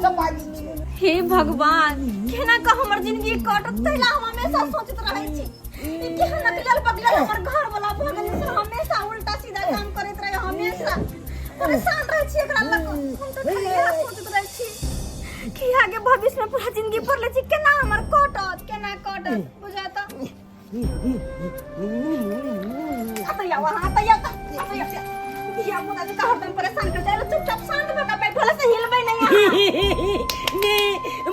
से बाजै छै। हे भगवान, केना कऽ हमर जिंदगी कटत, तैला हम हमेशा सोचैत रहै छी। ई केहन अकलल बगलल हमर घर वाला भऽ गेल से हमेशा उल्टा सीधा काम करैत रहे, हमेशा परेशान रहै छी एकरा लऽ कऽ। हम तऽ खाली इएह सोचैत रहै छी कि आगे भविष्य में पूरा जिंदगी भरले छी, केना हमर कटत, केना कटत बुझाता। अतैया वहाँ अतैया त अतैया धिया पुता जे हरदम परेशान कर जाए, चुपचाप शांत भऽ कऽ बैठल से हिलबै नहीं अहाँ। ने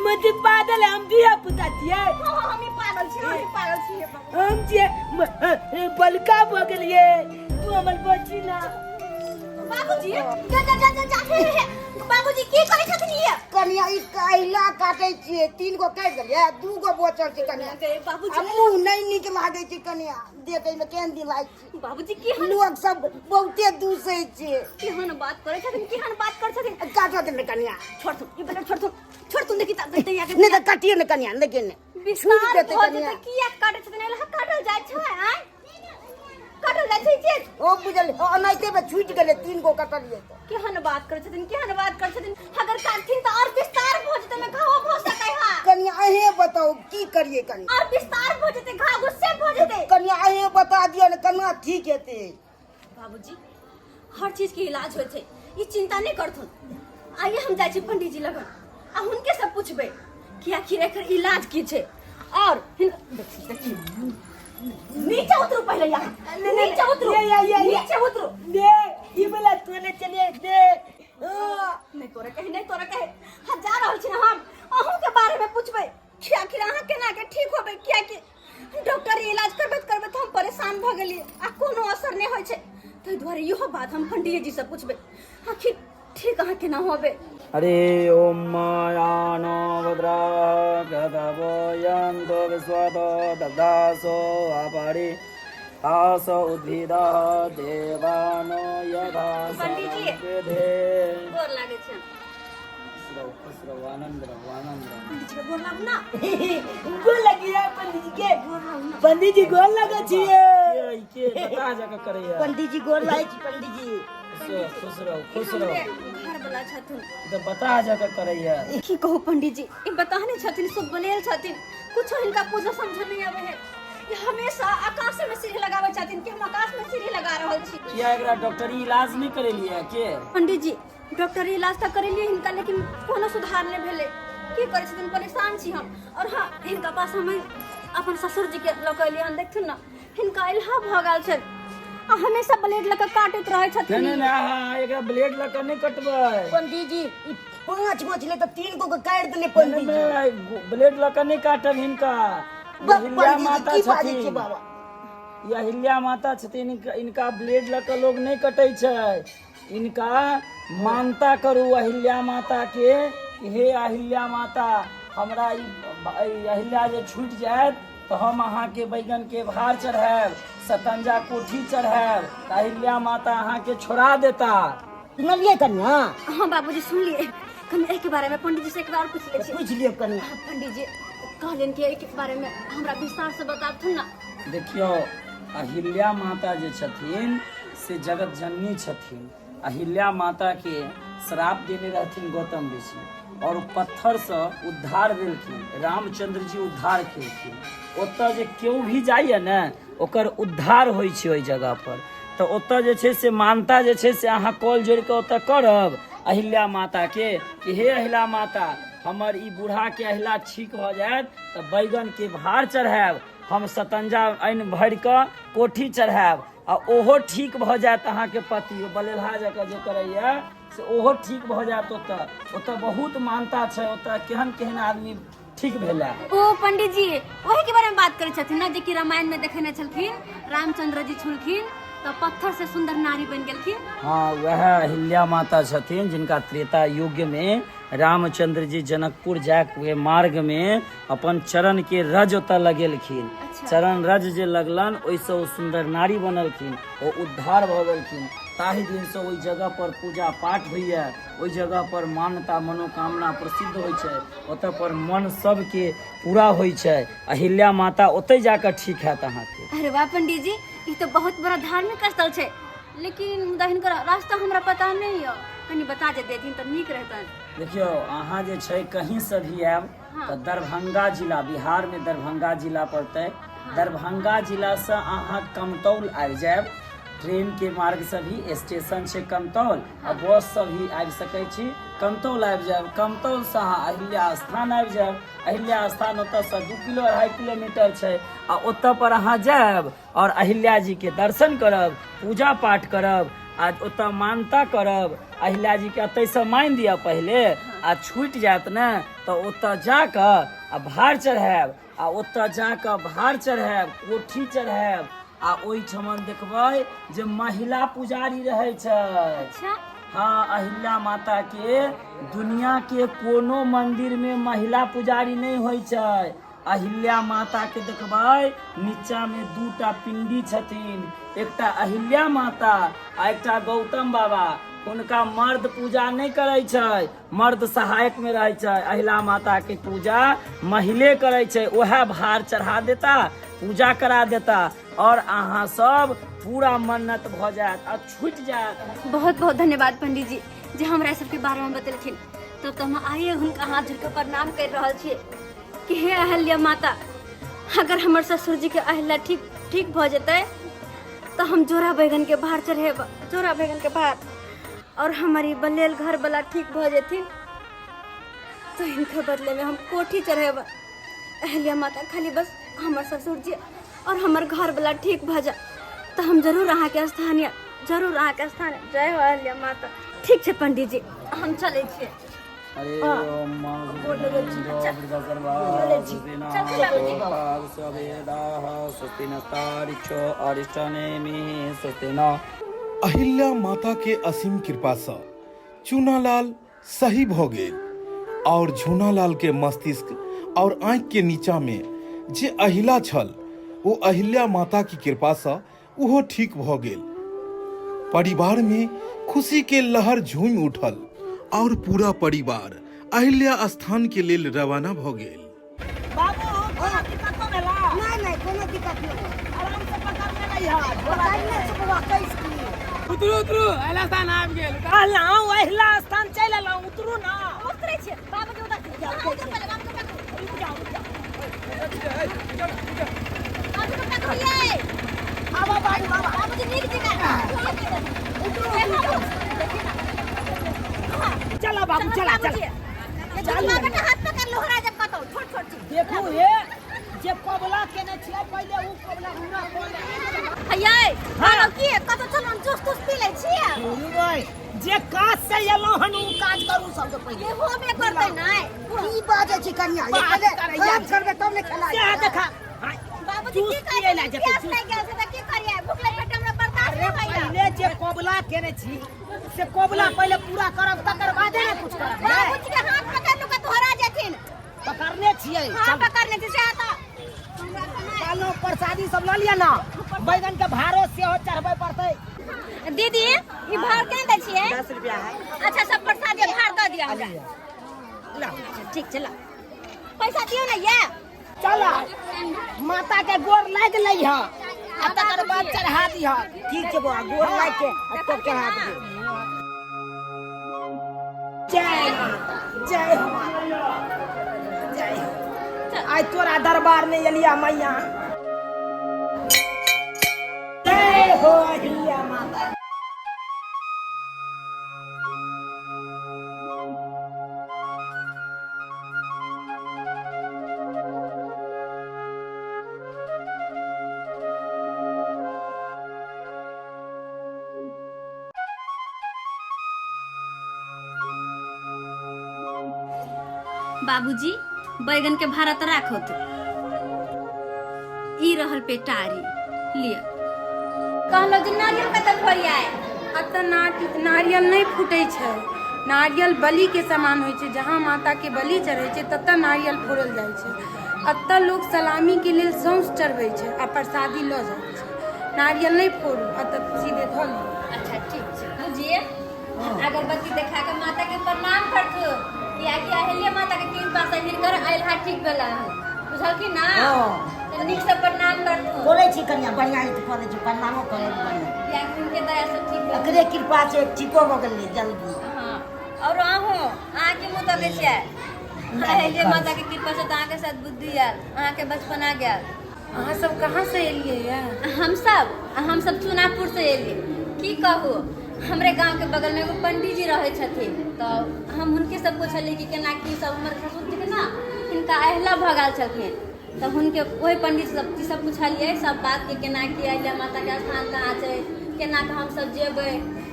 मत पागल, हम धिया पुता छियै। हाँ, हाँ, हम ही पागल छी, हम ही पागल छी हे बाबू। हम छियै बलका भऽ गेलियै, तू हमर बची ना। बाबूजी, जा जा जा जा जा, हे हे हे, बाबूजी की करै छथिन ये? कनिया, ई कैला काटै छियै, 3 गो काटि देलियै, 2 गो बचल छै कनिया। गे बाबूजी। आ मुँह नहि नीक लागै छै कनिया, देखै मे केहन दिन लागै छै। बाबूजी केहन लोक सब बहुते दूसै छै। केहन बात करै छथिन, केहन बात करै छथिन। काटऽ दे ने कनिया। छोड़ तू ई बला, छोड़ तू, छोड़ तू, देखी त दैया के। नहि तऽ काटिए ने कनिया, लेकिन विस्तार छूट देतै भऽ कनिया। जेतै। किया काटै छथिन? एला काटल जाइ छै? आँय, काटल जाइ छै चीज? ओ बुझल ओनाहिते मे छूटि गेलै, 3 गो कटलियै तऽ। केहन बात करै छथिन, केहन बात करै छथिन। अगर काटथिन तऽ और विस्तार भऽ जेतै, में घाव भऽ सकै है। कनिया, अहें बताउ की करियै कनिया? और विस्तार भऽ जेतै घाव, गुस्से भऽ जेतै। कनिया, अहें बता दिअ ने केना ठीक हेतै। बाबूजी, हर चीज के इलाज होइ छै, ई चिंता नहि करथुन। आइए हम जाइ छी पंडीजी लगन आ हुनके से पूछबै कि आखिर एकर इलाज की छै। और देखी देखी, नीचे उतरू पहले, यहाँ नीचे उतरू। ये, ये, ये, ये। नीचे उतरू। दे ई वाला तोने चलिए दे। नहीं तोरा कहे, नहीं तोरा कहे। हाँ, जा रहल छी ना हम, अहूँ के बारे में पूछबै कि आखिर अहाँ केना के ठीक होबै, कियाकि डॉक्टर इलाज करबैत करबैत हम परेशान भऽ गेलियै आ कोनो असर नहि होइ छै। ताहि दुआरे इहो बात हम पंडिये जी से पूछबै, आखिर ठीक अहाँ केना होबै। हरे ओम मायानो भद्रा गतवयन्तो विश्वतो ददासो अपरि आसो उद्भिदः देवानो यथा पंडीजी। विधे। गोर लागै छै। खुश रहू, खुश रहू, आनंद रहू, आनंद रहू। पंडीजी के गोर लागू ना। गोर लगिए पंडीजी के। पंडीजी गोर लगे छिए। के के बता जका करैया। पंडीजी गोर लागै छी पंडीजी। खुश रहू, खुश रहू, खुश रहू। हमरे घर वाला छथुन। तऽ बता जका करैया। की कहू पंडीजी, ई बताहने छथिन, सब बनेल छथिन, कुछो हिनका पूजा समझ नहीं आवे है। ई हमेशा आकाश में सीढ़ी लगावे छथिन कि हम आकाश में सीढ़ी लगा रहल छी। किया एकरा डॉक्टरी इलाज नहि करेलियै के? पंडीजी, डॉक्टरी इलाज तऽ करेलियै हिनका, लेकिन कोनो सुधार नहि भेलै। की करै छथिन, परेशान छी हम। और हाँ, हिनका पास हम अपन ससुर जी के लऽ कऽ एलियै हन। देखथिन ने, हिनका इल्हा भऽ गेल छै आ हमेशा ब्लेड लऽ कऽ काटैत रहै नहि छथिन। नहि नहि, अहाँ एकरा ब्लेड लऽ कऽ नहि कटबै। पंडीजी, ई 5 बजले तऽ 3 गो के काटि देले पंडीजी। नहि, ब्लेड लऽ कऽ नहि काटब हिनका। बा- अहिल्या पंडीजी माता की बाजै छियै छथिन बाबा? ई अहिल्या माता छथिन, इनका ब्लेड लऽ कऽ लोग नहि कटै छै। इनका मानता करू अहिल्या माता के कि हे अहिल्या माता, हमरा ई ई अहिल्या जे छूटि जायत तऽ हम अहाँके बैगन के भार चढ़ायब, सतंजा कोठी चढ़ायब, तऽ अहिल्या माता अहाँके छोड़ा देता। सुनलियै कनिया? हाँ बाबूजी, सुनलिए। कनि एहिके बारे में पंडीजी से एक बार पूछ ले छी। पूछि लियौ कनिया। हाँ, पंडीजी कहलनि कि एहिके बारे में हमरा विस्तार से बताबथुन ना। देखियौ, अहिल्या माता जे छथिन से जगत जननी छथिन। अहिल्या माता के श्राप देने रहथिन गौतम ऋषि और पत्थरसँ उद्धार भेलखिन, रामचंद्र जी उद्धार केलखिन। ओतऽ जे केओ भी जाइए ने, ओकर उद्धार होइ छै ओहि जगह पर। तऽ ओतऽ जे छै से मानता जे छै से अहाँ कॉल जोड़ि कऽ ओतऽ करब अहिल्या माताके कि हे अहिल्या माता, हमर ई बूढ़ाके अहिला ठीक भऽ जायत तऽ बैगनके भार चढ़ायब हम, सतंजा आनि भरि कऽ कोठी चढ़ायब, आ ओहो ठीक भऽ जायत अहाँके पति बलेलहा जकाँ जे करैया से ओहो ठीक भऽ जायत। ओतऽ ओतऽ बहुत मानता छै, ओतऽ केहन केहन आदमी ठीक भेलै। ओ पंडीजी ओही के बारे में बात करै छथिन ना, जे कि रामायण में देखेने छलखिन, रामचंद्र जी छुलखिन तऽ पत्थर से सुंदर नारी बनि गेलखिन। हाँ, वएह अहिल्या माता छथिन जिनका त्रेता युग में रामचंद्र जी जनकपुर जाय के मार्ग में अपन चरण के रज ओतऽ लगेलखिन। अच्छा। चरण रज जे लगलन, ओहिसँ ओ सुंदर नारी बनलखिन, ओ उद्धार भऽ गेलखिन। ताहि दिनसँ ओहि जगह पर पूजा पाठ होइए, ओहि जगह पर मान्यता मनोकामना प्रसिद्ध होइ छै, ओतऽ पर मन सबके पूरा होइ छै। अहिल्या माता ओतहि जाकऽ ठीक हैत अहाँके। अरे वाह पंडीजी, ई तऽ बहुत बड़ा धार्मिक स्थल छै, लेकिन मुदा हिनकर रास्ता हमरा पता नहि यऽ, कनि बता जे देथिन तऽ नीक रहतनि। देखियौ, अहाँ जे छै कहीं से भी आयब तऽ दरभंगा जिला, बिहारमे दरभंगा जिला पड़तै। दरभंगा जिलासँ अहाँ कमतौल आबि जायब। ट्रेनके मार्गसँ भी स्टेशन छै कमतौल, आ बससँ भी आबि सकै छी। कमतौल आबि जायब, कमतौलसँ अहाँ अहिल्या स्थान आबि जायब। अहिल्या स्थान ओतऽसँ 2 किलो 2.5 किलोमीटर छै, आ ओतऽ पर अहाँ जायब और अहिल्या जी के दर्शन करब, पूजा पाठ करब आ ओतऽ मानता करब। अहिल्या जी के एतैसँ मानि दिअ पहिले, आ छूटि जायत ने तऽ ओतऽ जाकऽ आ भार चढ़ायब, आ ओतऽ जाकऽ भार चढ़ायब, कोठी चढ़ायब, आ ओहिठमन देखबै जे महिला पुजारी रहै छै। अच्छा। हाँ, अहिल्या माता के दुनिया के कोनो मंदिर में महिला पुजारी नहीं होइ छै। अहिल्या माता के देखबै नीचा में दूटा पिंडी छथिन, एकटा अहिल्या माता आ एकटा गौतम बाबा। हुनका मर्द पूजा नहीं करै छै, मर्द सहायक में रहै छै। अहिल्या माता के पूजा महिले करै छै। वएह भार चढ़ा देता, पूजा करा देता और अहाँ सब पूरा मन्नत भऽ जायत आ छूटि जायत। बहुत बहुत धन्यवाद पंडित जी जे हमरा सबके बारे में बतेलखिन। तब तो हम आइए हुनका हाथ जोड़ के प्रणाम कर रहल छियै कि हे अहिल्या माता, अगर हमर ससुर जी के अहिल्या ठीक ठीक भऽ जेतै तऽ हम जोड़ा बैगन के भार चढ़ेब, जोड़ा बैगन के भार। और हमर ई बलेल घर वाला ठीक भऽ जेथिन तो इनके बदले में हम कोठी चढ़ेब। अहिल्या माता, खाली बस हमर ससुर जी और हमर घर वाला ठीक भऽ जाए तऽ हम जरूर अहाँके स्थान आयब, जरूर अहाँके स्थान आयब। जय हो अहिल्या माता। ठीक छै पंडित जी, हम चलै छियै। अरे अहिल्या माता के असीम कृपा सँ चूनालाल सही भऽ गेल और झूनालाल के मस्तिष्क और आँखि के नीचा में जे अहिला छल ओ अहिल्या माता की कृपा सँ ओहो ठीक भऽ गेल। परिवार में खुशी के लहर झूमि उठल और पूरा परिवार अहिल्या स्थान के लेल रवाना भऽ गेल। बाबू, कोनो दिक्कत तो भेला? नहीं नहीं, कोनो दिक्कत नहीं। आराम से पकड़ने रही है। पकड़ने से बौआ कैस की। उतरू उतरू, अहिला स्थान आबि गेल। कहलहुँ अहिला स्थान चलि एलहुँ, उतरू ना। उतरै छियै बाबू के, उतर पहिले बाबू के पकड़ू। रुक जाओ, रुक जाओ। बाबू के पकड़ियै। आबा बाबू, आबा। बाबू जी नीक जगह उतरू, उतरू। चला बाबू, चला चला। चल बेटा, हाथ पकड़ लोहरा जब कतौ छोट छोट चीज। देखू हे, जे कबला केने छियै पहिले उ कबला हमरा बोले। हैयै, कहलहुँ की कतौ चलू, हम जूस तूस पी लै छियै। जे काज से एलहुँ हन उ काज करू सबसे पहिले। ये होबे करतै नै। की बाजै छी कनिया? ये बात पहिले करैया। काम करबै तब ने खेलाइ। सएह देखा। बाबूजी जूस की पियै लए करियै? जेतै, प्यास जूस। लागि गेल छै तऽ की करियै? भूख लागि पेट हमरा बर्दाश्त अरे नहि होइया। पहिले जे कबला केने छी से कबला पहिले पूरा करब, तकर बादे ने कुछ करब। बाबूजी के हाथ पकड़ लू, कतौ हरा जेथिन। पकड़ने छियै। हाँ, पकड़ने छी सएह तऽ हमरा तऽ नहि। कहलहुँ प्रसादी सब लऽ लिअ ने, बैगन के भारो सेहो चढ़बै पड़तै। दीदी, ई भार केना दै छियै? 10 रुपया है। अच्छा, सब प्रसाद के भार दऽ दिअ हमरा। अच्छा, ठीक छै, ला पैसा दियौ ने ये। चल, माता के गोर लागि लै ह आ तकर बाद चढ़ा दिह। ठीक छै बौआ, गोर लागि के आ तब चढ़ा दियौ। जय माता, जय हो माता, जय हो। आइ तोरा दरबार में एलिया मैया। जय हो अहिल्या माता। बाबूजी, बैगन के भाड़ा तो राखो तू। ई रहल पेटारी लिअ। कहलो जे नारियल कतऽ फोड़ियाए? एतऽ नारियल नहि फूटै छै। नारियल बलिके समान होइ छै। जहाँ माताके बलि चढ़ै छै ततऽ नारियल फोड़ल जाइ छै। एतऽ लोक सलामीके लेल सौंस चढ़बै छै आ प्रसादी लऽ जाइ छै। नारियल नहि फोड़ू, एतऽ सीधे धऽ लिअ। अच्छा, ठीक छै। बुझिए अगरबत्ती देखा के माता के प्रणाम करथु, कियाकि अहिल्या माता के कृपा से हिनकर अहिला ठीक भेला हन, बुझलखिन ना? हँ। तऽ नीक से प्रणाम करथु। करै छी कनिया, बढ़िआँ ई करै छी, प्रणामो करै छी बढ़िआँ। कियाकि हुनके दया से ठीक भेल। एकरे कृपा से ठीको भऽ गेलै जल्दी। हाँ, और अहूँ अहाँके मुँह तकै छियै। अहिल्या माता के कृपा से तऽ अहाँके साथ बुद्धि आयल, अहाँके बचपन आ गेल। अहाँ सब कहाँ से एलियै ये? हमसब चुनापुर से एलियै। की कहू, हमरे गांव के बगल में एगो पंडीजी रहै छथिन, तऽ हम हुनके से पुछलियै कि केना की सब हमर ससुर जी के ना हिनका अहिला भऽ गेल छलखिन, तऽ हुनके ओहि पंडीजी सब जी सब पुछलियै सब बात के केना की अहिल्या माता के स्थान कहाँ छै, केना कऽ हमसब जेबै,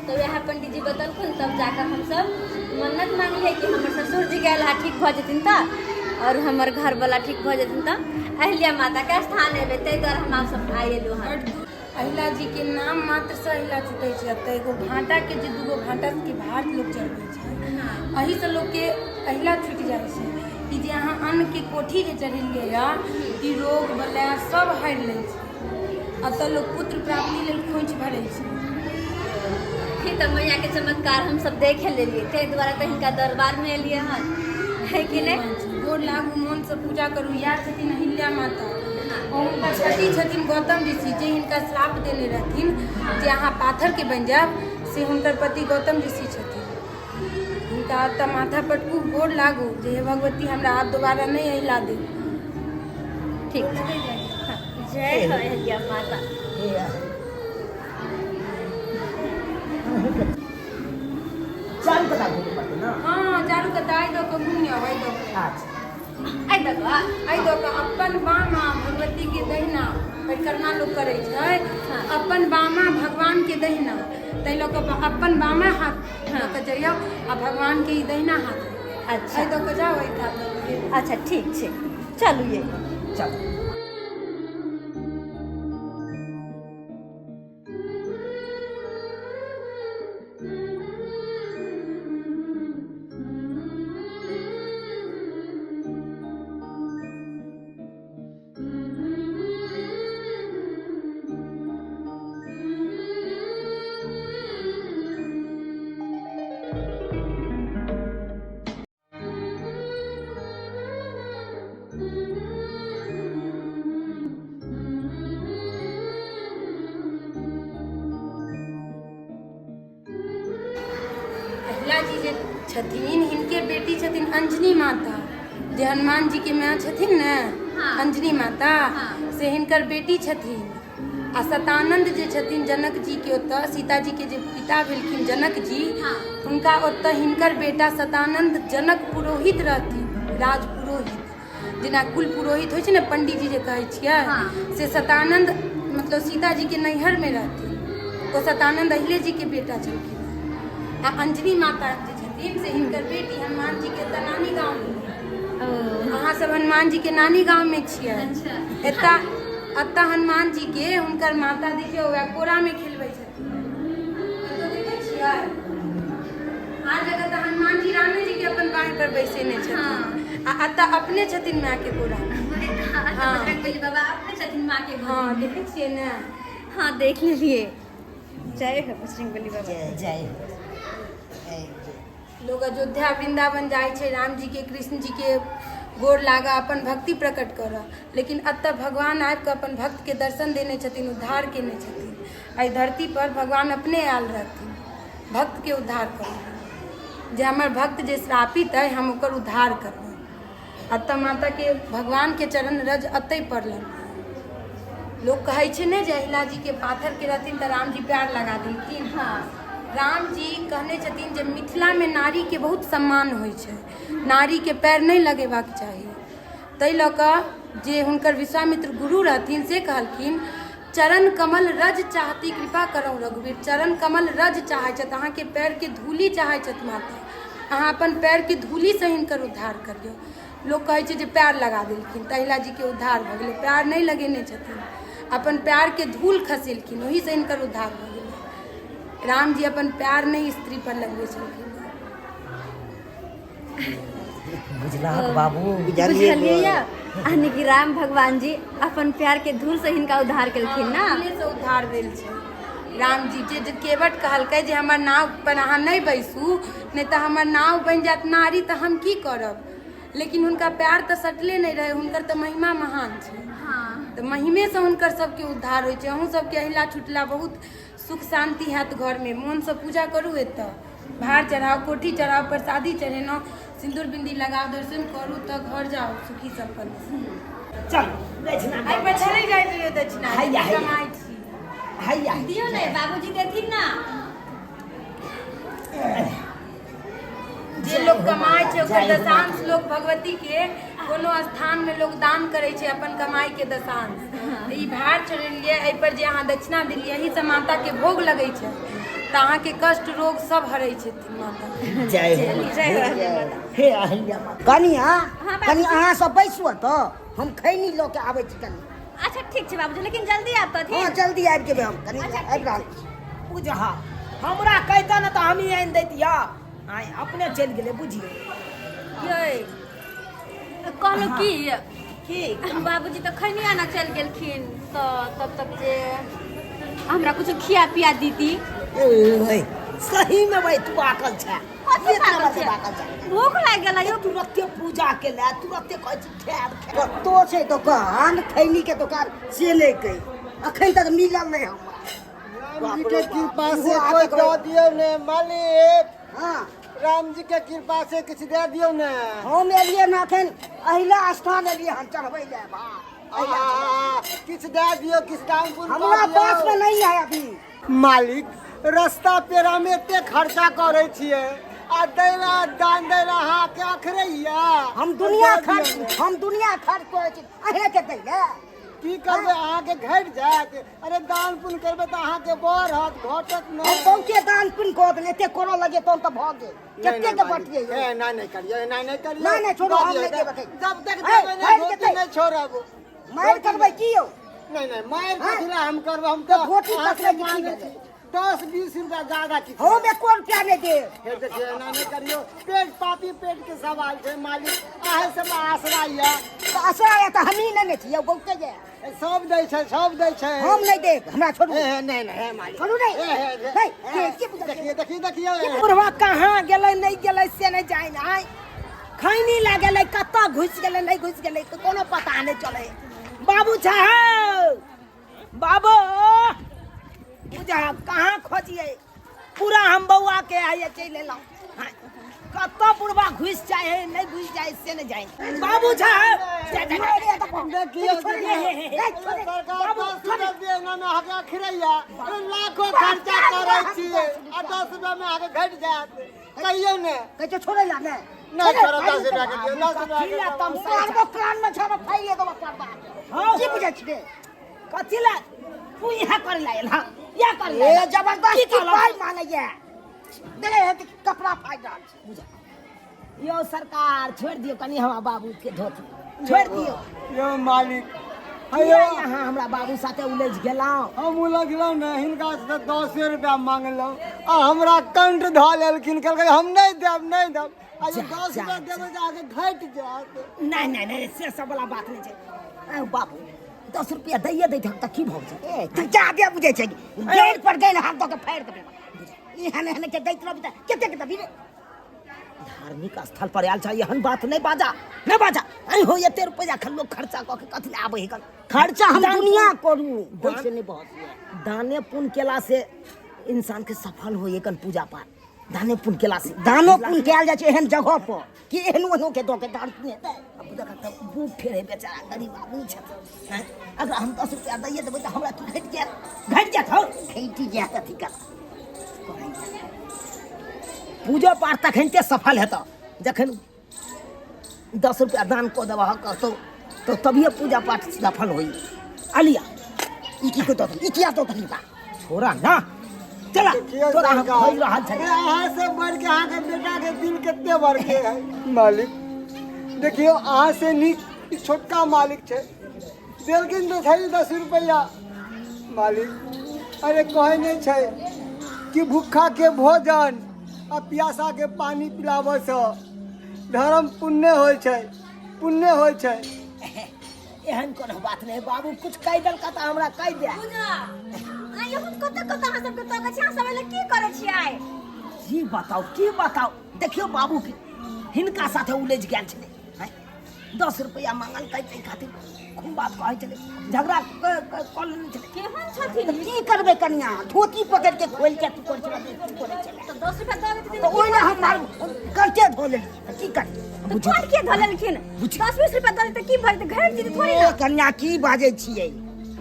तऽ वएह पंडीजी बतेलखुन, तब जाकऽ हमसब मन्नत मांगलियै कि हमर ससुर जी के अहिला ठीक भऽ जेथिन तऽ और हमर घरवला ठीक भऽ जेथिन तऽ अहिल्या माता के स्थान एबै, ताहि दुआरे हम सब आइ एलहुँ हन। अहिला जी के नाम मात्र से अहिला छूटै छै। एतऽ एगो भाटा के जे दूगो भाटा के भार लोक चढ़बै छै, एहि से लोक के अहिला छूटि जाइ छै। ई जे अहाँ अन्न के कोठी जे चढ़ेलियै या, ई रोग बला सब हरि लै छै। एतऽ लोक पुत्र प्राप्ति लेल खोंइछ भरै छै। ई तऽ मैया के चमत्कार हम सब देखे लेलियै, ताहि दुआरे तऽ हिनका दरबार में एलियै हन, है कि नहि? गोर लागू, मोन से पूजा करू। इएह छथिन अहिल्या माता। ओ हुनकर पति छथिन गौतम ऋषि, जे हिनका श्राप देने रहथिन जे अहाँ पाथर के बनि जायब, से हुनकर पति गौतम ऋषि छथिन। हुनका एतऽ माथा पटकू, गोर लागू जे हे भगवती, हमरा आब दोबारा नहि अहिला देब। ठीक छै, जय हो अहिल्या माता। चारू कता घूमे पड़तै ने? हँ, चारू कता आइ दऽ कऽ घुमियौ, आइ दऽ कऽ। अच्छा। आइ दऽ कऽ। एहि दऽ कऽ अपन बामा भगवतीके दहिना, परिक्रमा लोक करै छै, अपन बामा भगवानके दहिना, ताहि लऽ कऽ अपन बामा हाथ लऽ कऽ जइयौ आ भगवानके ई दहिना हाथ। अच्छा। एहि दऽ कऽ जाउ, एहि कात दऽ कऽ। अच्छा, ठीक छै, चलू ये। चल। अहिल्या जी जे छथिन, हिनके बेटी छथिन अंजनी माता, जे हनुमान जी के माय छथिन ने। अंजनी माता। से हिनकर बेटी छथिन। आ शतानंद जे छथिन, जनक जी के ओतऽ सीता जी के जे पिता भेलखिन जनक जी, हुनका ओतऽ हिनकर बेटा शतानंद जनक पुरोहित रहथिन, राज पुरोहित। जेना कुल पुरोहित होइ छै ने, पंडीजी जे कहै छियै, से शतानंद मतलब सीता जी के नैहर में रहथिन। ओ शतानंद अहिले जी के बेटा छलखिन। आ अंजनी माता जे छथिन से हिनकर बेटी, हनुमान जी के एतऽ नानी गाँव में। अहाँ सब हनुमान जी के नानी गाँव में छियै। एतऽ एतऽ हनुमान जी के हुनकर माता देखियौ वएह कोरा में खेलबै छथिन। एतऽ देखै छियै, आर जगह तऽ हनुमान जी रामे जी के अपन बाँहि पर बैसेने छथिन आ एतऽ अपने छथिन माय के कोरा में। हाँ, बजरंगबली बाबा अपने छथिन माँ के गोद। हँ, देखै छियै ने? हाँ, देख लेलिए। जय हो बजरंगबली बाबा। जय जय हो, जय जय। लोग अयोध्या वृंदावन जाइ छै राम जी के, कृष्ण जी के गोर लागऽ, अपन भक्ति प्रकट करऽ, लेकिन एतऽ भगवान आबि कऽ अपन भक्त के दर्शन देने छथिन, उद्धार केने छथिन। एहि धरती पर भगवान अपने आयल रहथिन भक्त के उद्धार करऽ, जे हमर भक्त जे श्रापित अइ, हम ओकर उद्धार करबै। एतऽ माता के, भगवान के चरण रज एतै पड़लनि। लोक कहै छै ने जे अहिला जी के पाथर के रहथिन तऽ रामजी पैर लगा देलखिन। राम जी कहने छथिन जे मिथिलामे नारीके बहुत सम्मान होइ छै, नारीके पैर नहि लगेबाक चाही। ताहि लऽ कऽ जे हुनकर विश्वामित्र गुरु रहथिन से कहलखिन, चरण कमल रज चाहती कृपा करौ रघुवीर। चरण कमल रज चाहै छथि, अहाँके पैरके धूली चाहै छथि माता, अहाँ अपन पैरके धूलीसँ हिनकर उद्धार करियौ। लोक कहै छै जे पैर लगा देलखिन तऽ अहिला जीके उद्धार भऽ गेलै। पैर नहि लगेने छथिन, अपन पैरके धूल खसेलखिन, ओहिसँ हिनकर उद्धार भऽ गेलै। राम जी अपन पैर नहि स्त्री पर लगबै छलखिन। बुझलहक बाबू? बुझलियै यानी कि राम भगवान जी अपन प्यार के धूल से हिनका उद्धार केलखिन ना? धूले से उद्धार भेल छै। राम जी जे केवट कहलकै जे हमर नाव पर अहाँ नहि बैसू, नहि तऽ हमर नाव बनि जायत नारी, तऽ हम की करब? लेकिन हुनका प्यार तऽ सटले नहि रहै। हुनकर तऽ महिमा महान छै। तऽ महिमेसँ हुनकर सबके उद्धार होइ छै। अहूँ सबके अहिला छुटला बहुत सुख शान्ति हैत घरमे। मोनसँ पूजा करू एतऽ। भार चढ़ाउ, कोठी चढ़ाउ, प्रसादी चढ़ेलहुँ, सिन्दूर बिन्दी लगाउ, दर्शन करू तऽ घर जाउ सुखी सम्पन्न। चल दक्षिणा एहि पर छलै जाइत रहियो दक्षिणा हैया, हैया। कमाइ छी। हैया दियौ ने बाबूजी देथिन ना। जे लोक कमाइ छै ओकर दशांश लोक भगवती के कोनो स्थान में लोक दान करै छै अपन कमाई के दशांश। तऽ ई भार चढ़ेलियै, एहि पर जे अहाँ दक्षिणा देलियै एहि से माता के भोग लगै छै तऽ अहाँके कष्ट रोग सब हरै छथिन माता। जय हो। जय हो माता। हे अहिल्या माता। कनिया हाँ, बाबूजी। कनि अहाँ सब बैसू तऽ हम खैनी लऽ के आबै छी कनि। अच्छा ठीक छै बाबूजी, लेकिन जल्दी आबि तथिन। हाँ जल्दी आबि जेबै हम, कनि अच्छा, आबि ठीक रहल छै। छी। बुझहा हमरा कहितऽ ने तऽ हमही आनि दैतियऽ, आइ अपने चलि गेलै बुझियौ। यै कहलहुँ की की बाबूजी तऽ खैनी आना चलि गेलखिन, तऽ तब तक जे हमरा कुछ खिया पिया दीदी। ओए, सही में भाई तू पागल छै। कथी एक नंबर पागल से छै? पागल छै। भूख लागि गेल यौ। तुरते पूजा के ले तुरते कहै छी खायब खायब। कतो छै दोकान खैनी के दोकान से नहि कहि अखन तक मिलल नहि हमरा। राम जी के कृपा से ओहो कोई आदत दऽ दियौ ने मालिक। हाँ राम जी के कृपा से किछु दऽ दियौ ने। हम एलियै ने अखन अहिला स्थान एलियै हन चढ़बै लए भार। आ, किछु दऽ दियौ, किछु दान पुण्य कऽ हमरा दियौ। पास में नहीं है अभी। मालिक रस्ता पेड़ा में एते खर्चा करे छियै आ दै ला दान दै ला अहाँके अखरैया। हम दुनिया दऽ दियौ खर्च ने। हम दुनिया खर्च करै छी अहें के दै लए। की करबै अहाँके घटि जायत। अरे दान पुण्य करबै तऽ अहाँके बढ़त, घटत हम नहि। बहुते दान पुण्य कऽ देलियै, एते करऽ लगियै तहन तऽ भऽ गेल। नहि, कते नहि, के मालिक, बटियै यौ? ए, नहि, नहि करियौ, एना नहि करियौ। नहि, नहि, छोड़ू, दऽ हम दियौ, नहि देब एखन। जब तक ए, देबै नहि, मारि धोती केतै? नहि छोड़ब। मारि करबै की यौ? नहि, नहि, मारि हाँ? कथी लए हम करबै? हम तऽ तऽ धोती अहाँके पकड़ै के की मांगै भेलै? छी। 10-20 रुपया ज्यादा की हम एको रुपया नहि देब। हे देखियौ, एना नहि करियौ। पेट पापी पेट के सवाल छै मालिक, अहाँ सब आसरा यऽ। तऽ आसरा यऽ तऽ हमही नहि ने छियै, बहुते यऽ। सब दै छै, सब दै छै। हम नहि देब, हमरा छोड़ू। हे, हे, नहि, नहि, हे मालिक। छोड़ू नहि। हे, हे, हे, नहि, हे, के बुझल देखियौ, देखियौ, देखियौ, हे। बुढ़वा कहाँ गेलै नहि गेलै से नहि जानि। आइ खैनी लए गेलै, कतऽ घुसि गेलै नहि घुसि गेलै कोनो पता नहि चलै। बाबू साहब, बाबू बुझा कहाँ खोजियै? पूरा हम बौआ के आइए चलि एलहुँ। हाँ, कतऽ बुढ़वा घुसि जाइ है नहि घुसि जाइ से नहि जानि। बाबू साहब, जा, जा, जा, जा, जा। देखियौ, देखियौ। सरकार 10 रुपया दियै, एना मे अहाँके अखरैया। अरे लाखो खर्चा करै छियै आ 10 रुपया मे अहाँके घटि जायत। कहियौ ने। कहै छै छोड़ै ला नहि। नहि छोड़ब, 10 रुपया के दियौ, 10 रुपया के कथी लए दियौ। तमसाइ छै? मारबो कान में छाबो फाइए देबो पर्दा। हाँ। की बुझै छियै? कथी लए तू इएह करै लए आयल? हँ, इएह करै लए ए आयल। जबरदस्ती की कहलक? पाइ मांगैया। देखे हे कपड़ा फाड़ि रहल छै। बुझा यौ सरकार, छोड़ि दियौ कनि हमरा बाबूके धोती छोड़ि दियौ। यौ मालिक, किया अहाँ हमरा बाबू साथे उलझि गेलहुँ? हम उलझलहुँ ने, हिनका से 10 रुपया मांगलहुँ आ हमरा कंठ धऽ लेलखिन, कहलकै हम नहि देब, नहि देब। आ जे जा, 10 जा, रुपया देबै तऽ अहाँके घटि जायत। नहि नहि नहि, से सब वाला बात नहि छै। आउ बाबू, 10 रुपया दैये दैत तऽ की भऽ जेतै? ए तू जादे बुझै छै, गेल पर गेल हाथ दऽ के फाड़ि देबै। एहन एहन के दैत रहबी तऽ कते के देबी रे? धार्मिक स्थल पर आयल छै, एहन बात नहि बाजा, नहि बाजा। अरे हो, एते रुपया खन लोग खर्चा कऽ के कथी लए आबै है? खर्चा हम दान दुनिया पुण्य- करू, दान- से नहि बहुत यऽ। दाने पुण्य केला से इंसान के सफल होइए कन पूजा पाठ। दाने पुण्य केला से दानो पुण्य कयल जाइ छै एहन जगह पर कि एहन ओहनो के दऽ के दान पुण्य हेतै? अब देखा तऽ बूढ़ फेर है बेचारा, गरीब आदमी छथिन। हैं? अगर हम 10 रुपया दैये देबै तऽ हमरा की घटि जायत? घटि जायत हौ। घटि जायत अथी कर। पूजो पाठ तखन सफल हेतौ जखन 10 रुपया दान कऽ देबह कहतौ तऽ तभिए पूजा पाठ सफल होई। अलिया ई की दऽ देली? ई किया दऽ देली बा? छोड़ा ना, चला देखियौ तोरा हम सरकार, खोजि रहल छलियै। अरे अहाँ से बढ़ के अहाँके बेटा के दिल कते बड़के है मालिक। देखियौ अहाँ से नीक ई छोटका मालिक छै, देलखिन तऽ छै 10 रुपैआ मालिक। अरे कहै नहि छै कि भूखा के भोजन आ प्यासा के पानी पिलाबऽसँ धर्म पुण्य होइ छै, पुण्य होइ छै। एहन कोनो बात नहि बाबू, कुछ कहि देलका तऽ हमरा कहि दे। पूजा आइ हम कतऽ कतऽ अहाँ सबके तकै छी, अहाँ सब एले की करै छी आइ? की बताउ, की बताउ, देखियौ बाबू के हिनका साथे उलझि गेल छलै। हैं? 10 रुपैआ मांगलकै ताहि खातिर खूब बात कहै छलै, झगड़ा कऽ लेने छलै। केहन छथिन? तऽ की करबै कनिया, धोती पकड़ि के खोलि के अथी करै छलै, अथी करै छलै। तऽ 10 रुपया दऽ देथिन तऽ ओहि लए हम मार करते धो लेलियै तऽ की करी तऽ कोन के धऽ लेलखिन 10 20 रुपया दऽ देतै की भऽ जेतै घटि जेतै थोड़ी ओ ना कन्या की बाजै छियै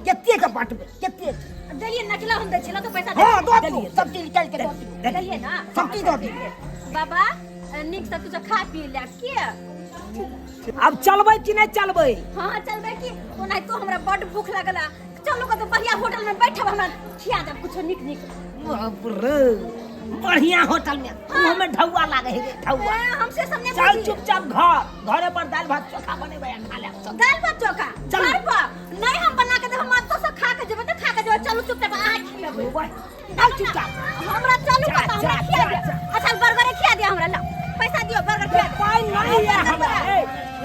कते के बाँटबै कते देलियै नकला हम दै छियै तऽ पैसा हँ दऽ दियौ सब चीज निकालि के दऽ दियौ देलियै ना सब चीज दऽ दियौ बाबा नीक से कुछ खा पी ले के आब चलबै कि नहि चलबै हाँ चलबै की ओनाहितो हमरा बड्ड भूख लगल है। चलू कतौ बढ़िया होटल में बैठब हमरा खिया देब कुछो नीक नीक बाप रे बढ़िया होटल में मुंह में ढौआ लागे है रे ढौआ ए, हम से सब नहीं चल बुझी। चुपचाप घर घरे पर दालि भात चोखा बनेबै आ खा लेब चल दाल भात चोखा चल। घर पर नहीं हम बना के देब हम अतौ से खा के जेबै तऽ खा के जेबै चलू चुपचाप अहाँ खियेबै ओए, चल चुपचाप हमरा चलू जा, कतौ हमरा जा, खिया जा, दिअ जा। अच्छा बर्गरे खिया दिअ हमरा ला पैसा दिअ बर्गर खिया दिअ पाइ नहीं है हमरा ए,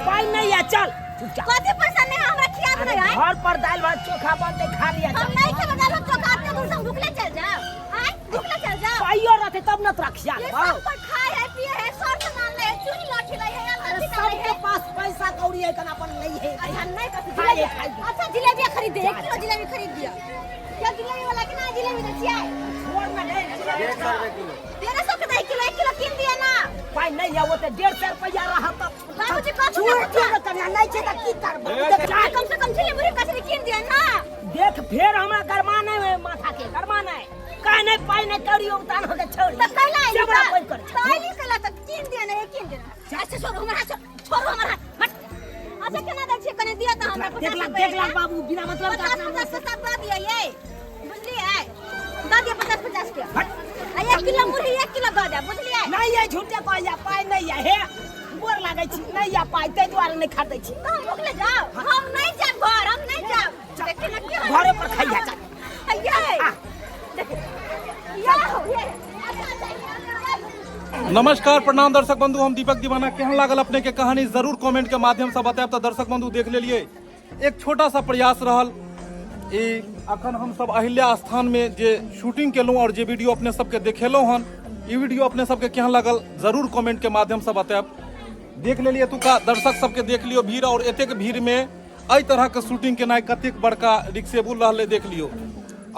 पाइ नहीं है चल चुपचाप कथी पैसा नहीं है हमरा खिया दे अरे घर पर दालि भात चोखा बनते खा लिया हम चल नहीं खेबै दाल भात चोखा एते दूर से हम भुखले चल जाओ आय भुखले चल जाओ पाइयो रहते तब न तोरा खिया ये देबौ सब कोई खाए है पिए है सर सामान ले है चूड़ी लाठी ले है अरे अगरबत्ती डाले सबके है पास पैसा कौड़ी है कना अपन नहीं है अच्छा नहीं कथी खाए जिलेबी खाए। अच्छा जिलेबी खरीद दे जा, 1 किलो जा। जिलेबी खरीद दिया क्या जिलेबी वाला के ना जिलेबी दे छियै छोड़ ना रे 150 के 1 किलो 1 किलो कीन दिया ना पाइ नहीं है वो तो 150 रुपया रहा तब बाबूजी कथी छोड़ छोड़ कन्या नहीं छै तऽ की करबै देख कम से कम जिलेबी कचरी कीन दिया ना देख फेर हमरा गरमा नहीं होए माथा के गरमा नहीं काहे नहीं पाइ नहीं कौड़ी उतान हो के छोड़ी त कैला आइली जबरा त? कोई कर त आइली कैला त कीन दिया ना कीन दिया ना। अच्छा छोड़ो हमर हाथ छोड़ो हमर हाथ हट अच्छा केना दै छियै कने दिया त हमरा देख ला देख ला बाबू बिना मतलब का 50 अपना 50 के सब दऽ दिया ये बुझलियै दऽ दिया 50 50 के आ 1 किलो मुरही 1 किलो दऽ दे बुझलियै नहीं है झूठे कहैया पाइ नहीं है हे गोर लागै छी नहीं है पाइ ताहि दुआरे नहीं खरीदै छी तऽ हम भुखले जाओ हम नहीं जायब घर हम नहीं जायब देखिए ना की घरे पर खइया चल। ये देखिए या हो ये अच्छा अच्छा नमस्कार प्रणाम दर्शक बंधु हम दीपक दीवाना केहन लागल अपने के कहानी जरूर कमेंट के माध्यम से बतायब तऽ दर्शक बंधु देख लेलिए एक छोटा सा प्रयास रहल ई अखन हम सब अहिल्या स्थान में जे शूटिंग केलहुँ और जे वीडियो अपने सबके देखेलहुँ हन ई वीडियो अपने सबके केहन लागल जरूर कमेंट के माध्यम से बतायब देख लेलिए एतुका दर्शक सबके देख लियो भीड़ और एतेक भीड़ में एहि तरहके शूटिंग केनाइ कतेक बड़का रिक्सेबुल रहलै देख लियो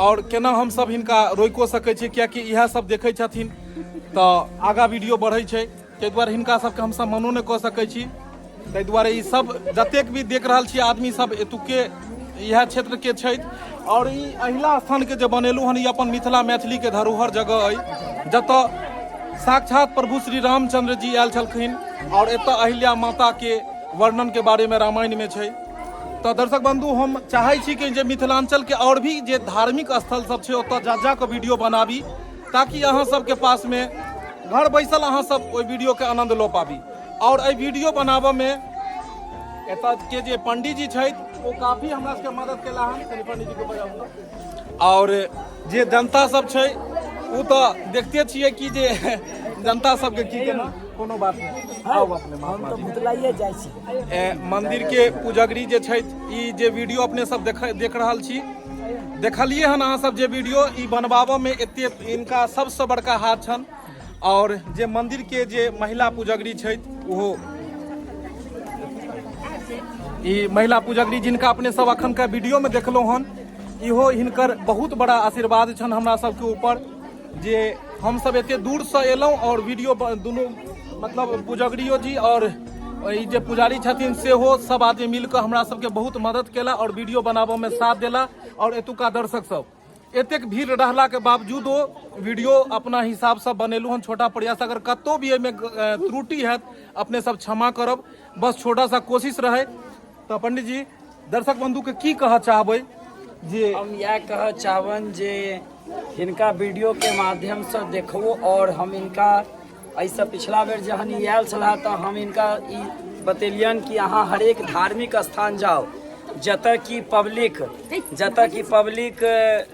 और केना हम सब हिनका रोकिओ सकै छियै कियाकि इएह सब देखै छथिन तऽ आगाँ वीडियो बढ़ै छै ताहि दुआरे हिनका सबके हमसब मनो नहि कऽ सकै छी ताहि दुआरे ई सब जतेक भी देख रहल छी आदमी सब एतुके इएह क्षेत्रके छथि आओर ई अहिला स्थानके जे बनेलहुँ हन ई अपन मिथिला मैथिलीके धरोहर जगह अइ जतऽ साक्षात प्रभु श्री रामचंद्र जी आयल छलखिन आओर एतऽ अहिल्या माताके वर्णनके बारेमे रामायणमे छै तऽ दर्शक बंधु हम चाहै छी कि जे मिथिलाञ्चलके आओर भी जे धार्मिक स्थल सब छै ओतऽ जा जा कऽ वीडियो बनाबी ताकि अहाँ सबके पासमे घर बैसल अहाँ सब ओहि वीडियोके आनन्द लऽ पाबी आओर एहि वीडियो बनाबऽमे एतऽ के जे पंडीजी छथि ओ काफी हमरा सबके मदद केला हन कनि पंडीजीके बजाउ आओर जे जनता सब छै ओ तऽ देखते छियै कि जे जनता सबके की केना कोनो बात नहि आउ अपने हम तऽ भुतलाइए जाइ छी ए, मंदिर के पुजगरी जे छथि ई जे वीडियो अपने सब देख देख रहल छी देखलिए हन अहाँ सब जे वीडियो ई बनबाबऽ में एते इनका सबसँ बड़का हाथ छन और जे मंदिर के जे महिला पुजगरी छथि ओहो ई महिला पुजगरी जिनका अपने सब अखन के वीडियो में देखलहुँ हन इहो हिनकर बहुत बड़ा आशीर्वाद छन हमरा सबके ऊपर जे हम सब एते दूर से एलहुँ और वीडियो दुनू मतलब पुजगरियो जी और ई जे पुजारी छथिन सेहो सब आदमी मिल कऽ हमरा सबके बहुत मदद केला और वीडियो बनाबऽ में साथ देला और एतुका दर्शक सब एतेक भीड़ रहलाके बावजूदो वीडियो अपना हिसाबसँ बनेलहुँ हन छोटा प्रयास अगर कतहु भी एहिमे त्रुटि हैत अपने सब क्षमा करब बस छोटा सा कोशिश रहै तऽ पंडित जी दर्शक बंधुके की कहऽ चाहबै जे हम इएह कहऽ चाहबनि जे हिनका वीडियोके माध्यमसँ देखू आओर हम हिनका एहिसँ पिछला बेर जहन ई आयल छलाह तऽ हम हिनका ई बतेलियनि कि अहाँ हरेक धार्मिक स्थान जाउ जतऽ कि पब्लिक जतऽ कि पब्लिक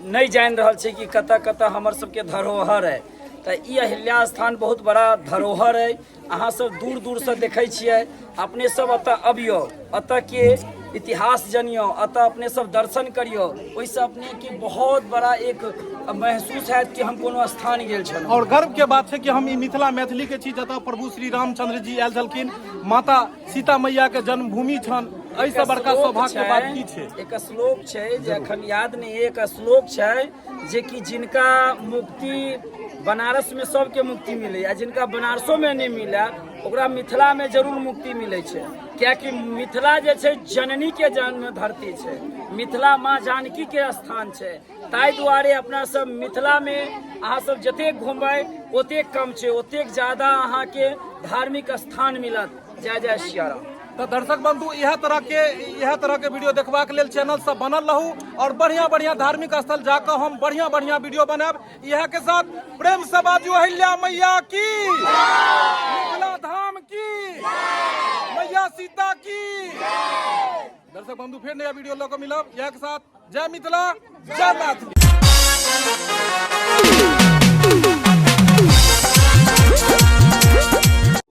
नहि जानि रहल छै कि कतऽ कतऽ हमर सबके धरोहर अइ तऽ ई अहिल्या स्थान बहुत बड़ा धरोहर अइ अहाँ सब दूर दूरसँ देखै छियै अपने सब एतऽ अबियौ एतऽके इतिहास जनियौ एतऽ अपने सब दर्शन करियौ ओहिसँ अपनेके बहुत बड़ा एक महसूस हैत कि हम कोनो स्थान गेल छलहुँ और गर्व के बात छै कि हम ई मिथिला मैथिली के छी जतऽ प्रभु श्री रामचंद्र जी आयल छलखिन माता सीता मैया के जन्मभूमि छन एहिसँ बड़का सौभाग्य के बात की छै एक श्लोक छै जे अखन याद नहि एक श्लोक छै जे कि जिनका मुक्ति बनारसमे सबके मुक्ति मिलैए आ जिनका बनारसोमे नहि मिलए ओकरा मिथिलामे जरूर मुक्ति मिलै छै, कियाकि मिथिला जे छै जननीके जन्म धरती छै, मिथिला माँ जानकीके स्थान छै। ताहि दुआरे अपना सब मिथिलामे अहाँ सब जतेक घुमबै ओतेक कम छै, ओतेक ज्यादा अहाँके धार्मिक स्थान मिलत। जय जय सियाराम। तऽ दर्शक बंधु, इएह तरह के वीडियो देखबाक लेल चैनल सब बनल रहू और बढ़िया बढ़िया धार्मिक स्थल जाकर हम बढ़िया बढ़िया वीडियो बनायब। इएह के साथ प्रेम से बाजू अहिल्या मैया की, मिथिला धाम की, मैया सीता की। दर्शक बंधु, फिर नया वीडियो लऽ कऽ मिलब। इएह के साथ जय मिथिला, जय मैथिली।